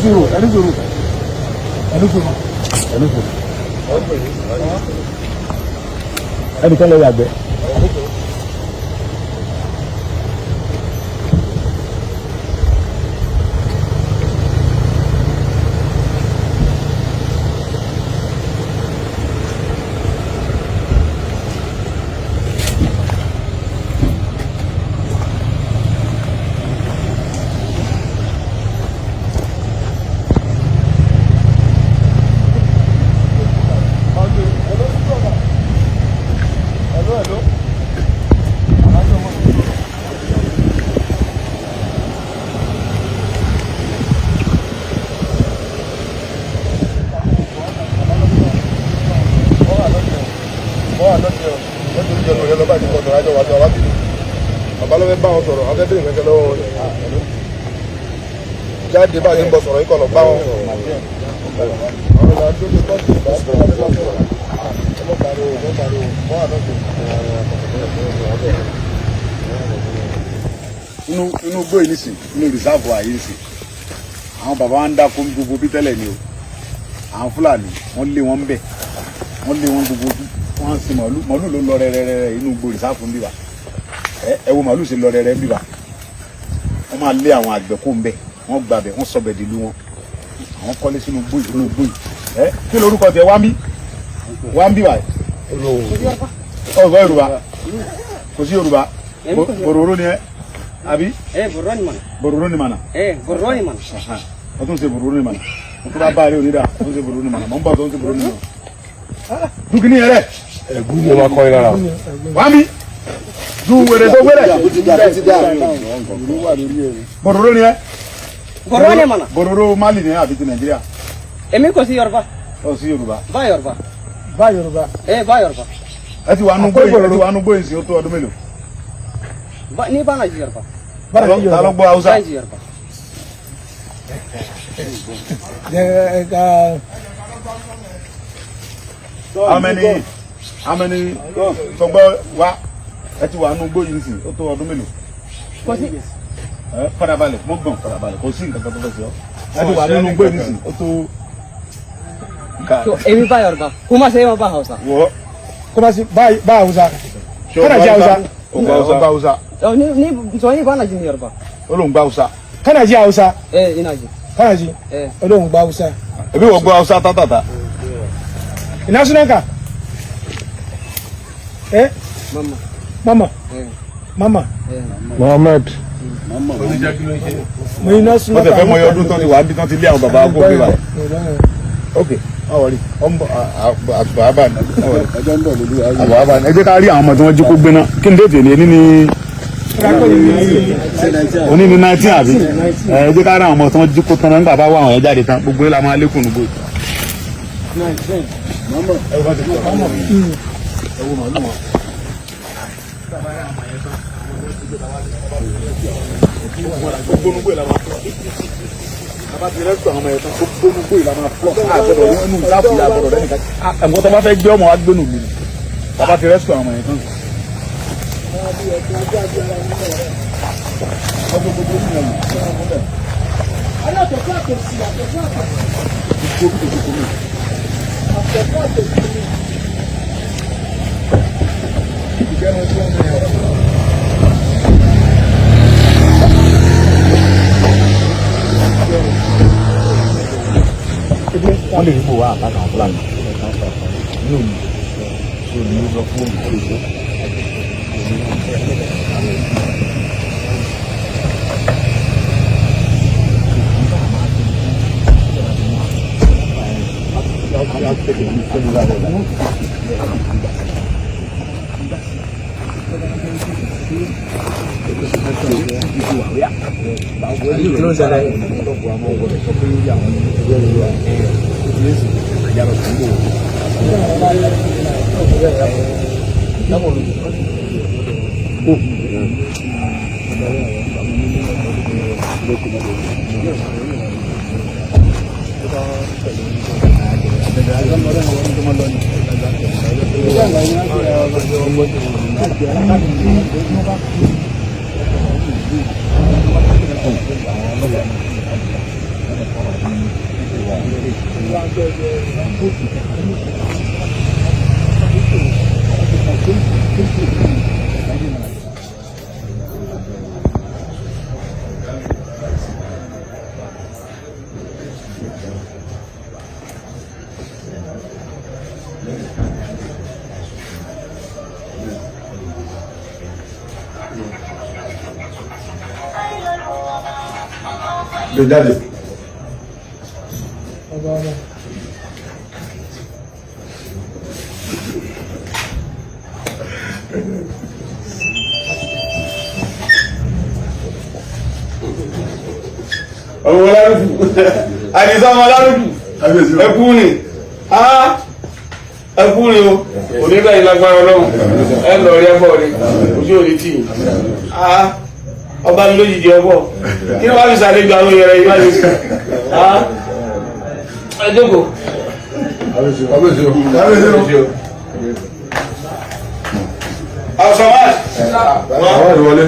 Sùúrù, ẹni sùúrù, ẹni sùúrù, ẹni sùúrù. Ẹnìkan lọ yàgbẹ́. Bàbá ló fẹ́ bá wọn sọ̀rọ̀, afẹ́ bèrè kankan lọ́wọ́ wọn. Jáde bá a ṣe ń bọ̀ sọ̀rọ̀ yìí kọ̀ lọ bá wọn. Àwọn ìlànà tó ṣe tọ́jú ìgbà tó wà lọ́wọ́ sọ̀rọ̀. Ẹ mọ̀ pariwo, mọ̀ pariwo, mọ̀ wà lọ́sọ̀. Inú igbó yìí nìsín, inú reserve wa yìí nìsín, àwọn bàbá wa ń dáko ní gbogbo bí tẹ́lẹ̀ ni o. Àwọn Fúlàní, wọ́n lé wọn bẹ̀, wọ́n lé wọn gbogbo bí wọ́n ń sin màálù. Màálù ló ń lọ rẹ́rẹ́rẹ́ inú igbó reserve ń bí wa. Ẹ wo màálù ṣe lọ rẹ́rẹ́ ń bí wa. Wọ́n máa lé àwọn àgbẹ̀ kó ń bẹ̀, wọ́n gbàbẹ̀, wọ́n sọbẹ̀ dìlú wọn. Àwọn kọ́lé sínú igbó yìí, inú igbó yìí. Ẹ kí lorúkọ tiẹ̀? Wá ń bí, wá ń bí wa. Ọ̀gbọ́n Yorùbá, kò sí Yorùbá. Bòròró ni ẹ àbí? Eh, borroni mana. Bòròró ni mànà. Eh, borroni mana. O tún ṣe bòròró ni mànà. O tó bá bá a rí onídàá, o tún ṣe bòròró ni mànà. Mọ̀ ń bọ̀, tó ń ṣe bòròró ni mànà. Dúkìní yẹn rẹ̀. Ẹ̀gún ni wọ́n kọ́ ẹ lára. Wá mi du wèrè tó gbélé. Bòròró ni ẹ. Borroni mana. Bòròró Mali ni ẹ àbí ti Nàìjíríà? Èmi kò sí Yorùbá. Ọ sí Yorùbá. Bá Yorùbá. Bá Yorùbá. Eh, bá Yorùbá. Ẹ ti wà nú gbóyè, ẹ ti wà nú gbóyè sí, ó tó ọdún mélòó? Ba ni ba na ji Yorùbá. Bára sí Ta ló Yorùbá. gbọ́ Haúsá? Ba ji Yorùbá. Ẹ ká. How many sọgbọ́ wa? Ẹ ti wà nú gbóyè sí, ó tó ọdún mélòó? Kò sí. Ẹ farabalẹ̀, mo gbọ̀n, farabalẹ̀, kò sí nǹkan kan tó fẹ́ sí ọ. Ẹ ti wà nínú gbóyè nísìn, ó tó. To èmi bá Yorùbá. Kuma sai ma bá Hausa. Wọ́. Kó bá sí bá bá Hausa. Kana ji Hausa? Ó gbọ́ Hausa. To ni ni to ni ba na jin Yorùbá. Ó lóun gbọ́ Hausa. Kana ji Hausa? Eh, ina ji. Kana ji? Eh. Olóhùn gba Hausa. Ebi wọ́n gbọ́ Hausa tátàtà. Ina sunanka? Eh? Mama. Mama. Eh. Mama. Eh. Mohammed. Mo iná Wọ́n sunanka. tẹ̀ fẹ́ mọ iye ọdún tán ti wà níbi tán ti lé àwọn bàbá kó bí wa. Ok, má wọrí, ọmọ àbọ̀ àbá ni. Àbọ̀ àbá ni. Ẹ jẹ́ ká rí àwọn ọmọ tí wọ́n jí kó gbéná. Kí ni date ní ní òní ní 19 àbí? Ẹ jẹ́ ká rí àwọn ọmọ tí wọ́n jí kó tán náà. Nígbà bá wà àwọn yẹn jáde tán, gbogbo yẹn la máa lékùn nígbò. Ẹ wo bá ti kọ́ ẹ wo màálù wọn. Gbogbo nugbó ìlànà bàbá ti rẹ́sítọ̀, àwọn ọmọ yẹn tán, gbogbo nugbó ìlànà flọ̀ àgbọ̀dọ̀ nínú ìsáàpù yà àgbọ̀dọ̀ lẹ́nìkan. Ẹ̀ǹkọ́ tó bá fẹ́ gbé ọmọ wa gbé nùlù ni bàbá ti rẹ́sítọ̀ àwọn ọmọ yẹn tán. Wọ́n lè rí bò wá àtàkùn àwọn Fúlàní nínú ìlú tó ní sọ fún olùkọ́. Gbé jáde. Ọmọ ọlárùkù, Àdìsá ọmọ ọlárùkù, ẹkú ni, ẹkú ni o, onígbà yìí lágbára Ọlọ́run, ẹ lọ rí ẹbọ rí, ojú òní tì í. Ọba mi lójijì ọbọ, kí ni wàá fi sàlejò àwọn èèyàn rẹ yìí wáyé? Ẹ jókòó. Kábíyèsí o. Ọ̀sán wá. Àwọn ìwọlé.